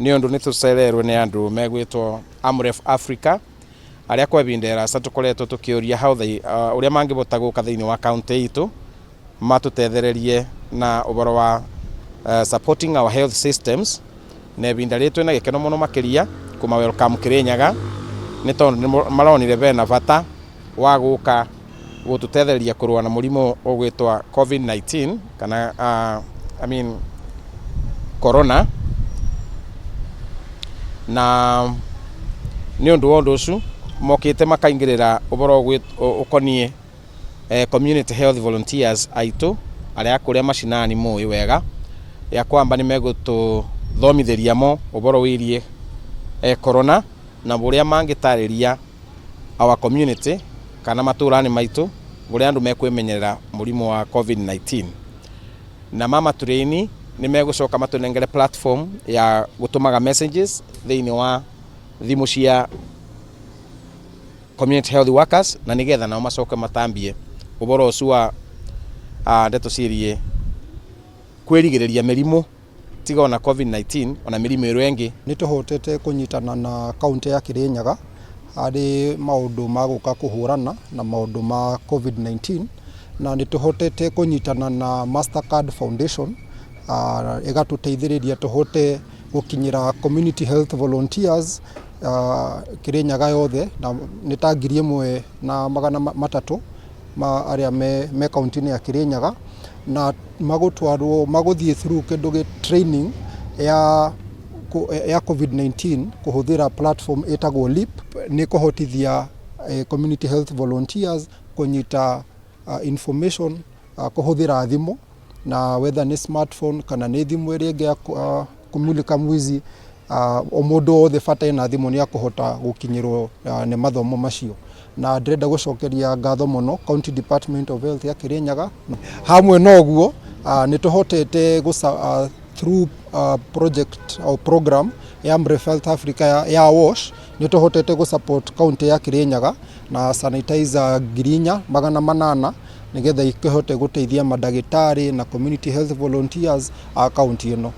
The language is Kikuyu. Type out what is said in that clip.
Nĩ ũndũ nĩ tũcererwo nĩ andũ megwĩtwo Amref Africa arĩa kwa ihinda iraca tũkoretwo tũkĩũria how they, ũrĩa mangĩbota gũka thĩinĩ wa kaunti itũ matũtethererie na ũboro wa supporting our health systems. Na ibinda rĩrĩ twĩna gĩkeno mũno makĩria kũma welcome Kirinyaga, nĩ tondũ nĩ maronire bena bata wa gũka gũtũtethereria kũrũa na mũrimũ ũgwĩtwa COVID-19 kana I mean corona. Na nĩ ũndũ wa ũndũ ũcio mokĩte makaingĩrĩra ũboro ũkoniĩ community health volunteers aitũ arĩa kũrĩa macinani mũĩ wega ya kwamba nĩ megũtũthomithĩria mo ũboro wĩgiĩ corona na ũrĩa mangĩtarĩria our community kana matũra-inĩ maitũ ũrĩa andũ mekwĩmenyerera mũrimũ wa COVID-19. Na mama tũrĩini nĩ megũcoka matũnengere platform ya gũtũmaga messages thĩinĩ wa thimũ cia community health workers, na nĩgetha nao macoke matambie ũboro ũcio wa ndeto ciĩgiĩ kwĩrigĩrĩria mĩrimũ, tiga ona COVID-19, ona mĩrimũ ĩrĩa ĩngĩ. Nĩ tũhotete kũnyitana na kaunti ya Kirinyaga harĩ maũndũ ma gũka kũhũrana na maũndũ ma COVID-19, na nĩ tũhotete kũnyitana na Mastercard Foundation ĩgatũteithĩrĩria tũhote gũkinyĩra community health volunteers Kirinyaga yothe, na nĩ ta 1300 ma arĩa me kaunti-inĩ ya Kirinyaga, na magũtwarwo magũthiĩ through kĩndũ gĩ training ya COVID-19 kũhũthĩra platform ĩtagwo LEAP. Nĩ kũhotithia community health volunteers kũnyita information kũhũthĩra thimũ, na whether nĩ smartphone kana nĩ thimũ ĩrĩa ĩngĩ ya kũmulika mwizi, o mũndũ wothe bata ena thimũ nĩ akũhota gũkinyĩrwo nĩ mathomo macio. Na ndĩrenda gũcokeria ngatho mũno County Department of Health ya Kirinyaga. Hamwe na ũguo, nĩ tũhotete through project or program ya Amref Health Africa ya WASH, nĩ tũhotete gũ support kaunti ya Kirinyaga na sanitizer 4800, nĩgetha ikĩhote gũteithia mandagĩtarĩ na community health volunteers a kaunti ĩno.